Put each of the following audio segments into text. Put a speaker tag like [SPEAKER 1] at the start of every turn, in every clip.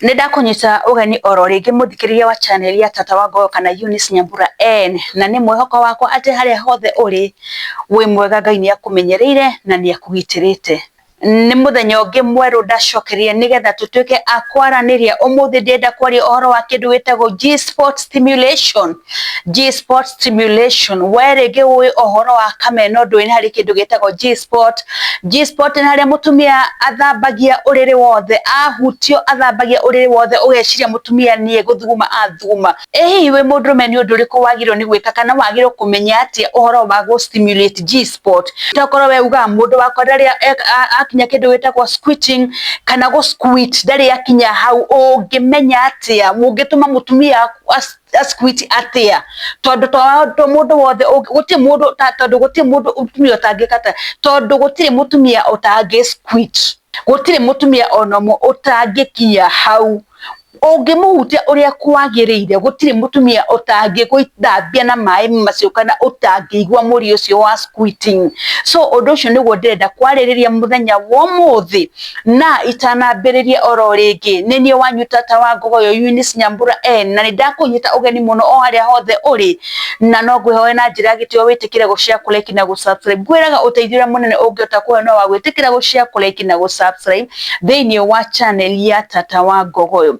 [SPEAKER 1] Nĩ ndakũnyita ũgeni oro rĩngĩ mũthikĩrĩria wa channel ya Tata wa Ngoyo kana Eunice Nyambura N, na nĩ mwĩhoko wakwa atĩ harĩa hothe ũrĩ wĩ mwega, Ngai nĩ akũmenyereire na nĩ akũgitĩrĩte. Nĩ mũthenya ũngĩ mwerũ ndacokeria nĩgetha tũtuĩke a kwaranĩria. Ũmũthĩ ndĩrenda kwaria ũhoro wa kĩndũ gĩtagwo G-spot stimulation. G-spot stimulation, we rĩngĩ ũĩ ũhoro wa kameno ndũĩ nĩ harĩ kĩndũ gĩtagwo G-spot. G-spot nĩ harĩa mũtumia athambagia ũrĩrĩ wothe, ahutio athambagia ũrĩrĩ wothe, ũgeciria mũtumia nĩ gũthuguma athuguma. Ĩ hihi wĩ mũndũrũme nĩ ũndũ ũrĩkũ wagĩrĩirwo nĩ gwĩka kana wagĩrĩirwo kũmenya atĩa ũhoro wa gũ stimulate G-spot? Tokorwo we ugaga mũndũ wakwa ndarĩ akinya kĩndũ gĩtagwo squirting kana gũ squirt, ndarĩ akinya hau. Ũngĩmenya atĩa? Ũngĩtũma mũtumia squirt atĩa? Tondũ to mũndũ wothe, gũtirĩ mũndũ, tondũ gũtirĩ mũndũ mũtumia ũtangĩkata, tondũ gũtirĩ mũtumia ũtangĩ squirt, gũtirĩ mũtumia ona ũmwe ũtangĩkinya hau ũngĩmũhutia ũrĩa kwagĩrĩire. Gũtirĩ mũtumia ũtangĩgũthambia na maĩ macio kana ũtangĩigua mũri ũcio wa squirting. So ũndũ ũcio nĩguo ndĩrenda kwarĩrĩria mũthenya wa ũmũthĩ. Na itanambĩrĩria oro rĩngĩ, nĩ niĩ wanyu Tata wa Ngogoyo Eunice Nyambura N, na nĩ ndakũnyita ũgeni mũno o harĩa hothe ũrĩ, na no ngwĩhoe na njĩra ya gĩtĩo wĩtĩkĩre gũ share, kũ like na gũ subscribe. Ngwĩraga ũteithio ũrĩa mũnene ũngĩhota kũhe no wa gwĩtĩkĩra gũ share, kũ like na gũ subscribe thĩinĩ wa channel ya Tata wa Ngogoyo.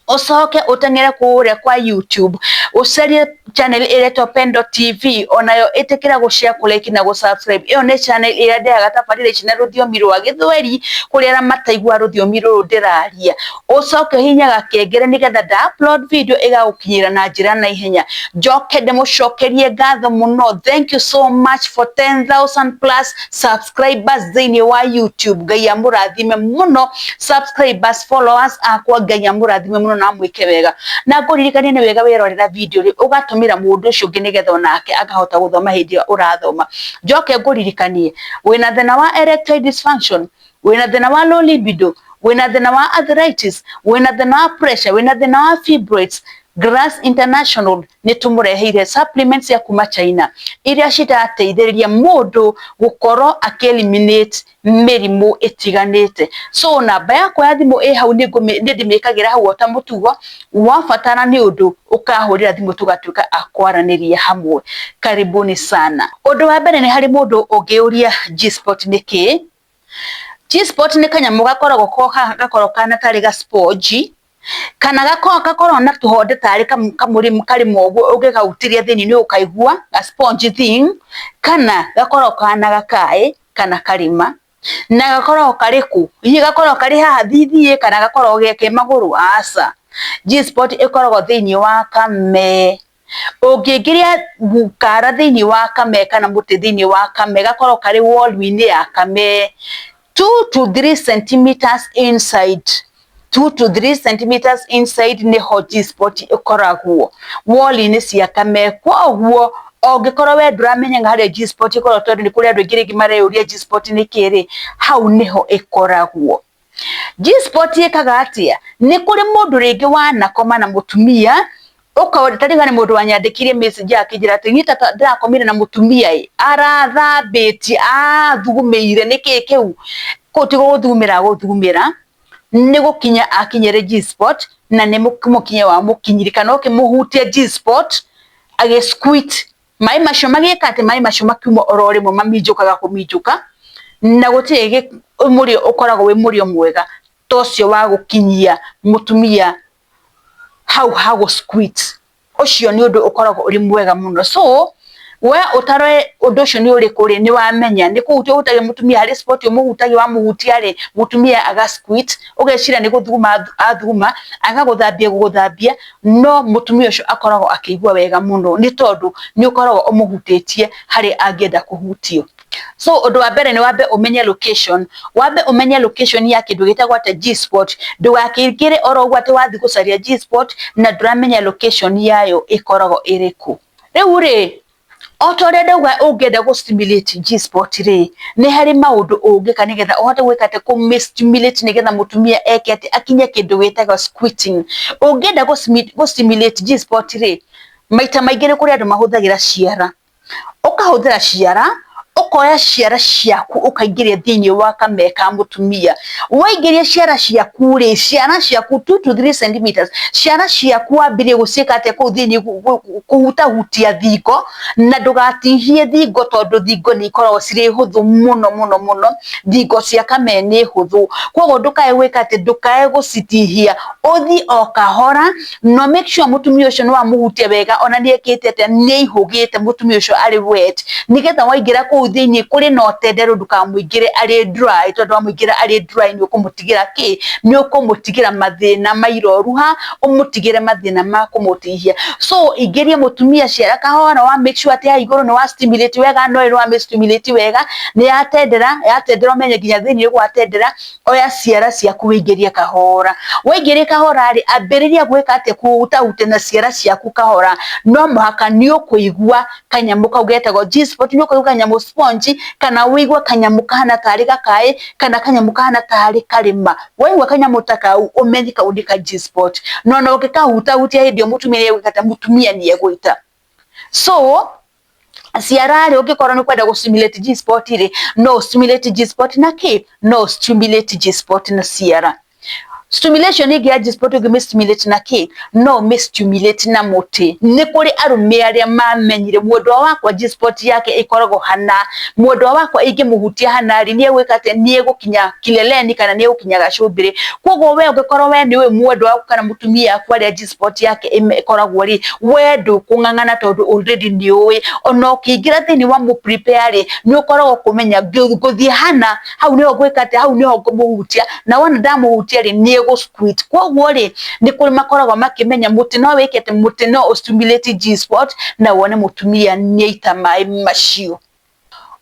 [SPEAKER 1] Ũcoke ũteng'ere kũrĩa kwa YouTube, ũcarie channel ĩretwo Pendo TV, onayo ĩtĩkĩra gũ share, kũ like na gũ subscribe. Ĩyo nĩ channel ĩrĩa ndehaga tabarĩra ici na rũthiomi rwa Gĩthweri kũrĩa arĩa mataigua rũthiomi rũrũ ndĩraria. Ũcoke ũhihinye gakengere nĩgetha nda upload video ĩgagũkinyĩra na njĩra na ihenya. Njoke ndĩmũcokerie ngatho mũno, thank you so much for 10,000 plus subscribers thĩinĩ wa YouTube. Ngai amũrathime mũno, subscribers, followers akwa, Ngai amũrathime mũno na amwĩke wega. Na ngũririkanie nĩ wega werorera video rĩ, ũgatũmĩra mũndũ ũcio ũngĩ nĩgetha onake akahota gũthoma hĩndĩ ĩrĩa ũrathoma. Njoke ngũririkanie, wĩna thĩna wa erectile dysfunction, wĩna thĩna wa low libido, wĩna thĩna wa arthritis, wĩna thĩna wa pressure, wĩna thĩna wa fibroids, Grass International nĩ tũmũreheire supplements cia kuma China iria cirateithĩrĩria mũndũ gũkorwo akĩ eliminate mĩrimũ ĩtiganĩte. So namba yakwa ya thimũ ĩ hau, nĩ ndĩmĩkagĩra hau ota mũtugo. Wabatara nĩ ũndũ ũkahũrĩra thimũ tũgatuĩka a kwaranĩria hamwe. Karibuni sana. Ũndũ wa mbere, nĩ harĩ mũndũ ũngĩũria G-spot nĩ kĩĩ. G-spot nĩ kanyamũ gakoragwo ko haha, gakoragwo kahana tarĩ ga sponge kana gakoragwo na tũhonde tarĩ kamũrĩmo karĩmo ũguo, ũngĩkahutĩria thĩinĩ nĩ ũkaigua ga sponge thing, kana gakoragwo kahana gakaĩ kana karĩma. Na gakoragwo karĩ kũ? Hihi gakoragwo karĩ haha thithiĩ kana gakoragwo ge magũrũ? Aca, G-spot ĩkoragwo thĩinĩ wa kame. Ũngĩingĩria kara thĩinĩ wa kame kana mũtĩ thĩinĩ wa kame, gakoragwo karĩ wall-inĩ ya kame, 2 to 3 centimeters inside, 2 to 3 centimeters inside nĩho G-spot ĩkoragwo, wall-inĩ cia kame. Koguo ũngĩkorwo we ndũramenyaga harĩa G-spot ĩkoragwo, tondũ nĩ kũrĩ andũ aingĩ rĩngĩ mareyũria G-spot nĩ kĩĩ rĩ, hau nĩho ĩkoragwo. G-spot ĩkaga atĩa? Nĩ kũrĩ mũndũ rĩngĩ wanakoma na mũtumia, ũkona ta rĩu harĩ mũndũ wanyandĩkĩire message akĩnjĩra atĩ niĩ tata ndĩrakomire na mũtumia ĩ arathambĩtie athugumĩire. Nĩkĩ kĩu? Kũu ti gũthugumĩra, gũthugumĩra nĩ gũkinya akinyĩre G-spot, na nĩ mũkinya wa mũkinyiri kana ũkĩmũhutia G-spot agĩ squirt, maĩ macio magĩka atĩ maĩ macio makiuma oro rĩmwe, maminjũkaga kũminjũka, na gũtirĩ mũrĩo ũkoragwo wĩ mũrĩo mwega ta ũcio wa gũkinyia mũtumia hau ha gũ squirt. Ũcio nĩ ũndũ ũkoragwo ũrĩ mwega mũno. So we ũtaroe ũndũ ũcio nĩ ũrĩkũ rĩ, nĩ wamenya nĩ kũhutia ũhutagia mũtumia harĩ spot ũmũhutagia. Wamũhutia rĩ, mũtumia aga squirt, ũgeciria nĩ gũthuguma athuguma, agagũthambia gũgũthambia, no mũtumia ũcio akoragwo akĩigua wega mũno nĩ tondũ nĩ ũkoragwo ũmũhutĩtie harĩa angĩenda kũhutio. So ũndũ wa mbere nĩ wambe ũmenye location, wambe ũmenye location ya kĩndũ gĩtagwo atĩ G-spot. Ndũgakĩingĩre oro ũguo atĩ wathiĩ gũcaria G-spot na ndũramenya location yayo ĩkoragwo ĩrĩkũ. Rĩu rĩ, o ta ũrĩa ndauga, ũngĩenda gũ stimulate G-spot rĩ, nĩ harĩ maũndũ ũngĩka nĩgetha ũhote gwĩka atĩ kũmĩ stimulate, nĩgetha mũtumia eke atĩ akinye kĩndũ gĩtagwo squirting. Ũngĩenda gũ stimulate G-spot rĩ, maita maingĩ nĩ kũrĩ andũ mahũthagĩra ciara. Ũkahũthĩra ciara, Ũkoya ciara ciaku ũkaingĩria thĩinĩ wa kamee ka mũtumia. Waingĩria ciara ciaku rĩ, ciara ciaku 2 to 3 centimeters, ciara ciaku wambĩrĩrie gũciĩka atĩa kũu thĩinĩ, kũhutahutia thingo, na ndũgatihie thingo tondũ thingo nĩ ikoragwo cirĩ hũthũ mũno mũno mũno, thingo cia kamee nĩ hũthũ, koguo ndũkae gwĩka atĩ, ndũkae gũcitihia, ũthiĩ o kahora, na make sure mũtumia ũcio nĩ wamũhutia wega, ona nĩ ekĩte atĩa, nĩ aihũgĩte mũtumia ũcio arĩ wet, nĩgetha waingĩra kũu thĩinĩ kũrĩ na ũtenderũ ndũkamũingĩre arĩ dry, tondũ wamũingĩra arĩ dry nĩ ũkũmũtigĩra kĩ, nĩ ũkũmũtigĩra mathĩna ma iroruha, ũmũtigĩre mathĩna ma kũmũtihia. So ingĩria mũtumia ciara kahora, wa make sure atĩ haha igũrũ nĩ wa stimulate wega, no nĩ wa stimulate wega, nĩ yatendera, yatendera ũmenye nginya thĩinĩ gwatendera, oya ciara ciaku wĩingĩrie kahora. Waingĩria kahora rĩ, ambĩrĩria gwĩka atĩa, kũhutahutia na ciara ciaku kahora, no mũhaka nĩ ũkũigua kanyamũ kau getagwo G-spot, nĩ ũkũigua kanyamũ sponge, kana ũigue kanyamũ kahana tarĩ gakaĩ, kana kanyamũ kahana tarĩ karĩma. Waigua kanyamũ ta kau ũmenye kau nĩ ka G-spot. No ona ũngĩkahutahutia hĩndĩ ĩyo mũtumia nĩ egwĩka atĩa, mũtumia nĩ egũita. So ciara rĩ, ũngĩkorwo nĩ ũkwenda gũ stimulate G-spot rĩ, no ũ stimulate G-spot na kĩ? No ũ stimulate G-spot na ciara. Stimulation ĩngĩ ya G-spot ũngĩmĩ stimulate na kĩ? No ũmĩ stimulate na mũtĩ. Nĩ kũrĩ arũme arĩa mamenyire mwendwa wakwa G-spot yake ĩkoragwo hana, mwendwa wakwa ingĩmũhutia hana rĩ, nĩ egwĩka atĩa, nĩ egũkinya kileleni kana nĩ egũkinya gacũmbĩrĩ. Koguo we ũngĩkorwo we nĩ ũĩ mwendwa waku kana mũtumia waku harĩa G-spot yake ĩkoragwo rĩ, we ndũkũng'ang'ana tondũ already nĩ ũĩ. Ona ũkĩingĩra thĩinĩ wa mũ prepare rĩ, nĩ ũkoragwo kũmenya ngũthiĩ hana, hau nĩho ngwĩka atĩa, hau nĩho ngũmũhutia, na wona ndamũhutia rĩ, nĩ egũ squeeze. Koguo rĩ, nĩ kũrĩ makoragwo makĩmenya mũtĩ no wĩke atĩ, mũtĩ no ũ stimulate G-spot na wone mũtumia nĩ aita maĩ macio.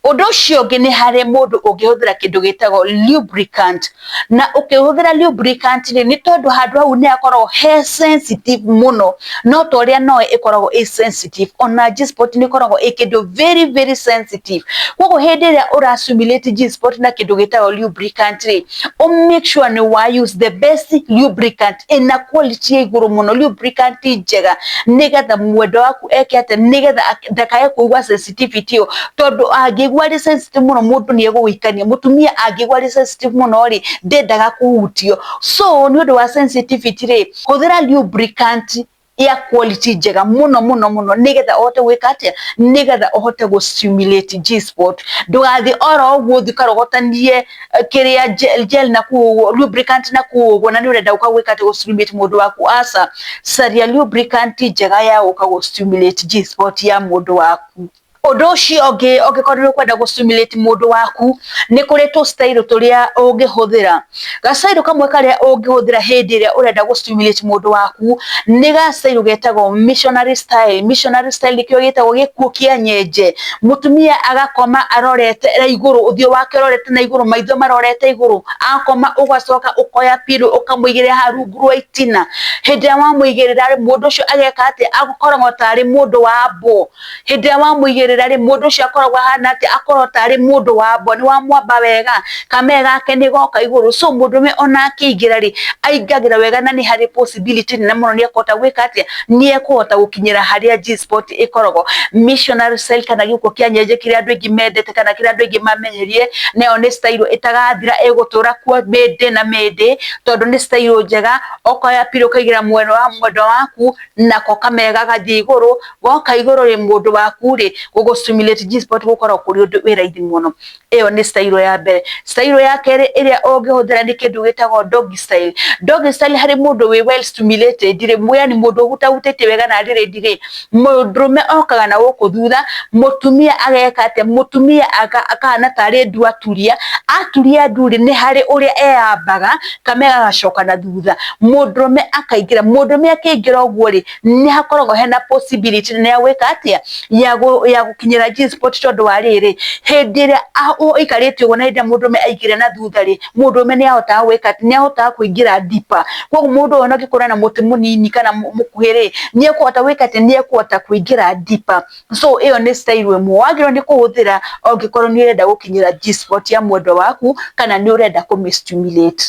[SPEAKER 1] Ũndũ ũcio ũngĩ nĩ harĩ mũndũ ũngĩhũthĩra kĩndũ gĩtagwo lubricant, na ũkĩhũthĩra lubricant rĩ, nĩ tondũ handũ hau nĩ hakoragwo he sensitive mũno, no ta ũrĩa no ĩkoragwo ĩ sensitive, ona G-spot nĩ ĩkoragwo ĩ kĩndũ very very sensitive. Koguo hĩndĩ ĩrĩa ũra stimulate G-spot na kĩndũ gĩtagwo lubricant rĩ, ũ make sure nĩ wa use the best lubricant ĩna quality ya igũrũ mũno, lubricant njega, nĩgetha mwendwa waku eke atĩa, nĩgetha ndakae kũigua sensitivity ĩyo, tondũ angĩigua arĩ sensitive mũno mũndũ nĩ egũgũikania. Mũtumia angĩigua arĩ sensitive mũno rĩ, ndendaga kũhutio. So nĩ ũndũ wa sensitivity rĩ, hũthĩra lubricant ya quality njega mũno mũno mũno, nĩgetha ũhote gwĩka atĩa, nĩgetha ũhote gũ stimulate G-spot. Ndũgathiĩ oro ũguo ũthiĩ ũkarogotanie kĩrĩa gel na kũu ũguo, lubricant na kũu ũguo, na nĩ ũrenda gũka gwĩka atĩa, gũ stimulate mũndũ waku, aca. Caria lubricant njega ya gũka gũ stimulate G-spot ya mũndũ waku. Ũndũ ũcio ũngĩ, ũngĩkorwo nĩ ũkwenda gũ stimulate mũndũ waku, nĩ kũrĩ tũ style tũrĩa ũngĩhũthĩra. Ga style kamwe karĩa ũngĩhũthĩra hĩndĩ ĩrĩa ũrenda gũ stimulate mũndũ waku, nĩ ga style getagwo missionary style. Missionary style nĩkĩo gĩtagwo gĩkuũ kĩa nyenje. Mũtumia agakoma arorete na igũrũ, ũthiũ wake ũrorete na igũrũ, maitho marorete igũrũ, akoma ũgacoka ũkoya pillow ũkamũigĩrĩra haha rungu rwa itina. Hĩndĩ ĩrĩa wamũigĩrĩra rĩ, mũndũ ũcio ageka atĩa, akoragwo tarĩ mũndũ wa mbũ. Hĩndĩ ĩrĩa wamũigĩrĩra rĩ, mũndũ ũcio akoragwo ahana atĩa, akoragwo tarĩ mũndũ wa mbũ, nĩ wamwamba wega, kamee gake nĩ goka igũrũ. So mũndũrũme ona akĩingĩra rĩ, aingagĩra wega na nĩ harĩ possibility nene mũno nĩ ekũhota gwĩka atĩa, nĩ ekũhota gũkinyĩra harĩa G-spot ĩkoragwo. Missionary style kana gĩkuũ kĩa nyenje kĩrĩa andũ aingĩ mendete kana kĩrĩa andũ aingĩ mamenyerie, nayo nĩ style ĩtagathira, ĩgũtũra kuo mĩndĩ na mĩndĩ, tondũ nĩ style njega. Ũkoya pillow ũkaigĩrĩra mwena wa mwendwa waku, nako kamee gagathiĩ igũrũ, goka igũrũ rĩ, mũndũ waku rĩ, gũgũ stimulate G-spot gũkoragwo kũrĩ ũndũ wĩ raithi mũno. Ĩyo nĩ style ya mbere. Style ya kerĩ ĩrĩa ũngĩhũthĩra nĩ kĩndũ gĩtagwo doggy style. Doggy style harĩ mũndũ wĩ well stimulated rĩ, yani mũndũ ũhutahutĩtie wega na arĩ ready rĩ, mũndũrũme okaga na gũkũ thutha, mũtumia ageka atĩa, mũtumia akahana tarĩ ndu aturia, aturia ndu rĩ, nĩ harĩ ũrĩa eyambaga, kamee gagacoka na thutha, mũndũrũme akaingĩra. Mũndũrũme akĩingĩra ũguo rĩ, nĩ hakoragwo hena possibility nene ya gwĩka atĩa, ya gũkinyĩra G-spot, tondũ wa rĩrĩ, hĩndĩ ĩrĩa ũikarĩte ũguo na hĩndĩ ĩrĩa mũndũrũme aingĩra na thutha rĩ, mũndũrũme nĩ ahotaga gwĩka atĩ, nĩ ahotaga kũingĩra deeper. Koguo mũndũ ũyũ ona angĩkorwo ena mũtĩ mũnini kana mũkuhĩ rĩ, nĩ ekũhota gwĩka atĩ, nĩ ekũhota kũingĩra deeper. So ĩyo nĩ style ĩmwe wagĩrĩirwo nĩ kũhũthĩra ũngĩkorwo nĩ ũrenda gũkinyĩra G-spot ya mwendwa waku, kana nĩ ũrenda kũmĩ stimulate.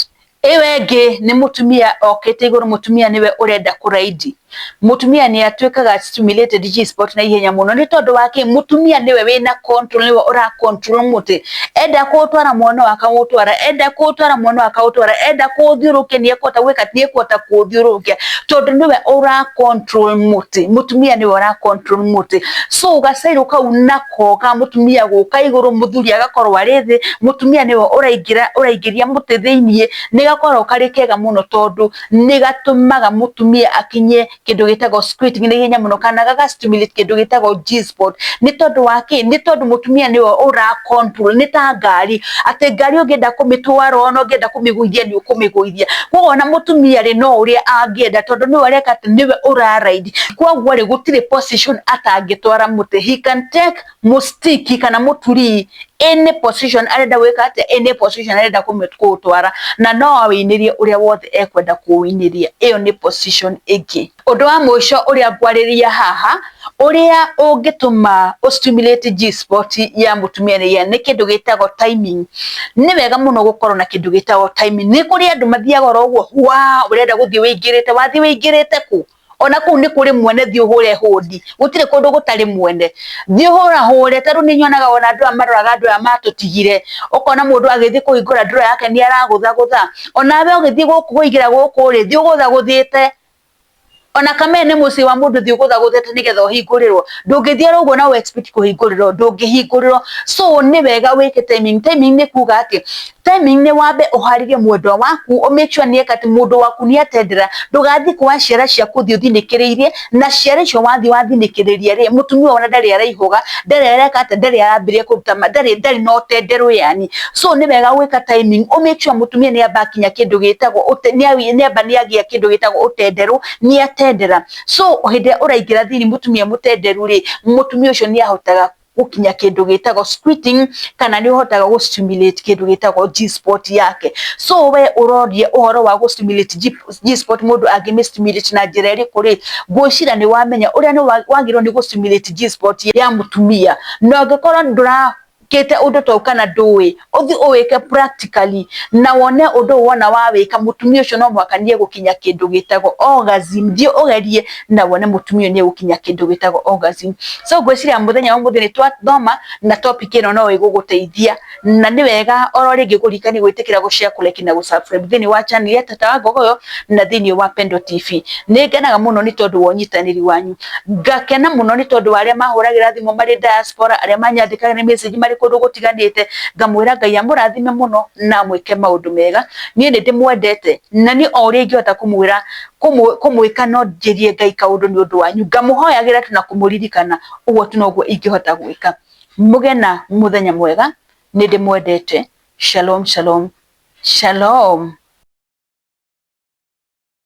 [SPEAKER 1] Ĩyo ĩngĩ nĩ mũtumia okĩte igũrũ, mũtumia nĩwe ũrenda kũraidi. Mũtumia nĩ atuĩkaga stimulated G-spot na ihenya mũno nĩ tondũ wa kĩ? Mũtumia nĩwe wĩna control, nĩwe ũra control mũtĩ. Enda kũũtwara mwena ũyũ akaũtwara, enda kũũtwara mwena ũyũ akaũtwara, enda kũũthiũrũrũkia nĩ ekũhota gwĩka, nĩ ekũhota kũũthiũrũrũkia tondũ nĩwe ũra control mũtĩ. Mũtumia nĩwe ũra control mũtĩ. So gacairũ kau nako ka mũtumia gũka igũrũ, mũthuri agakorwo arĩ thĩ, mũtumia nĩwe ũraingĩra ũraingĩria mũtĩ thĩiniĩ, nĩ gakoragwo karĩ kega mũno tondũ nĩ gatũmaga mũtumia akinye kĩndũ gĩtagwo squirting na ihenya mũno kana gaga stimulate kĩndũ gĩtagwo G-spot. Nĩ tondũ wa kĩ? Nĩ tondũ mũtumia nĩwe ũra control, nĩ ta ngari, atĩ ngari ũngĩenda kũmĩtwara ona ũngĩenda kũmĩgũithia nĩ ũkũmĩgũithia. Koguo ona mũtumia rĩ no ũrĩa angĩenda tondũ nĩwe ũreka atĩ nĩwe ũra ride. Koguo rĩ gũtirĩ position atangĩtwara mũtĩ. He can take mũstiki kana mũturii any position arenda gwĩka atĩa, any position arenda kũũtwara na no awĩinĩrie ũrĩa wothe ekwenda kũwĩinĩria. Ĩyo nĩ position ĩngĩ. Ũndũ wa mũico ũrĩa ngwarĩrĩria haha ũrĩa ũngĩtũma ũ stimulate G-spot ya mũtumia nĩ kĩndũ gĩtagwo timing. Nĩ wega mũno gũkorwo na kĩndũ gĩtagwo timing. Nĩ kũrĩ andũ mathiaga oro ũguo hwa, ũrenda gũthiĩ wĩingĩrĩte, wathiĩ wĩingĩrĩte kũ? Ona kũu nĩ kũrĩ mwene, thiĩ ũhũre hũndi, gũtirĩ kũndũ gũtarĩ mwene, thiĩ ũhũra hũre. Tarĩu nĩ nyonaga ona andũ aya maroraga andũ aya matũtigire, ũkona mũndũ agĩthiĩ kũhingũra ndũra yake nĩ aragũthagũtha. Onawe ũgĩthiĩ gũkũ kũingĩra gũkũ rĩ, thiĩ ũgũthagũthĩte, ona kamee nĩ mũciĩ wa mũndũ, thiĩ ũgũthagũthĩte nĩgetha ũhingũrĩrwo. Ndũngĩthiĩ oro ũguo na ũ expect kũhingũrĩrwo, ndũngĩhingũrĩrwo. So nĩ wega wĩke timing. Timing nĩ kuga atĩ timing nĩ wambe ũharĩrie mwendwa waku, ũ make sure nĩ eka atĩ mũndũ waku nĩ atendera. Ndũgathiĩ kuoya ciara cia kũthiĩ ũthinĩkĩrĩirie, na ciara icio wathiĩ wathinĩkĩrĩria rĩ, mũtumia ona ndarĩ araihũga, ndarĩ areka atĩa, ndarĩ arambĩrĩria kũruta, ndarĩ na ũtenderũ yani. So nĩ wega gwĩka timing, ũ make sure mũtumia nĩ amba akinya kĩndũ gĩtagwo, nĩ amba nĩ agĩa kĩndũ gĩtagwo ũtenderũ, nĩ atendera. So hĩndĩ ĩrĩa ũraingĩra thĩiniĩ mũtumia mũtenderu rĩ, mũtumia ũcio nĩ ahotaga gũkinya kĩndũ gĩtagwo squirting kana nĩ ũhotaga gũ stimulate kĩndũ gĩtagwo G-spot yake. So we ũroria ũhoro wa gũ stimulate G-spot, mũndũ angĩmĩ stimulate na njĩra ĩrĩkũ rĩ, ngwĩciria nĩ wamenya ũrĩa nĩ wagĩrĩirwo nĩ gũ stimulate G-spot ya mũtumia. Na ũngĩkorwo ndũra kĩte ũndũ ta ũyũ kana ndũĩ, ũthiĩ ũwĩke practically na wone ũndũ ũyũ wona wawĩka, mũtumia ũcio no mũhaka nĩ egũkinya kĩndũ gĩtagwo orgasm. Thiĩ ũgerie na wone mũtumia ũyũ nĩ egũkinya kĩndũ gĩtagwo orgasm. So ngwĩciria mũthenya wa ũmũthĩ nĩ twathoma na topic ĩno no ĩgũgũteithia, na nĩ wega oro rĩngĩ kũririkania gwĩtĩkĩra gũ share, kũ like na gũ subscribe thĩinĩ wa channel ya Tata wa Ngogoyo na thĩinĩ wa Pendo TV. Nĩ ngenaga mũno nĩ tondũ wa ũnyitanĩri wanyu, ngakena mũno nĩ tondũ wa arĩa mahũragĩra thimũ marĩ diaspora, arĩa manyandĩkagĩra message marĩ kũndũ gũtiganĩte. Ngamwĩra Ngai amũrathime mũno na amwĩke maũndũ mega. Niĩ nĩ ndĩmwendete na niĩ o ũrĩa ingĩhota kũmwĩra kũmwĩka no njĩrie Ngai kaũndũ nĩ ũndũ wanyu, ngamũhoyagĩra tu na kũmũririkana, ũguo tu noguo ingĩhota gwĩka. Mũgĩe na mũthenya mwega, nĩ ndĩmwendete. Shalom, shalom, shalom.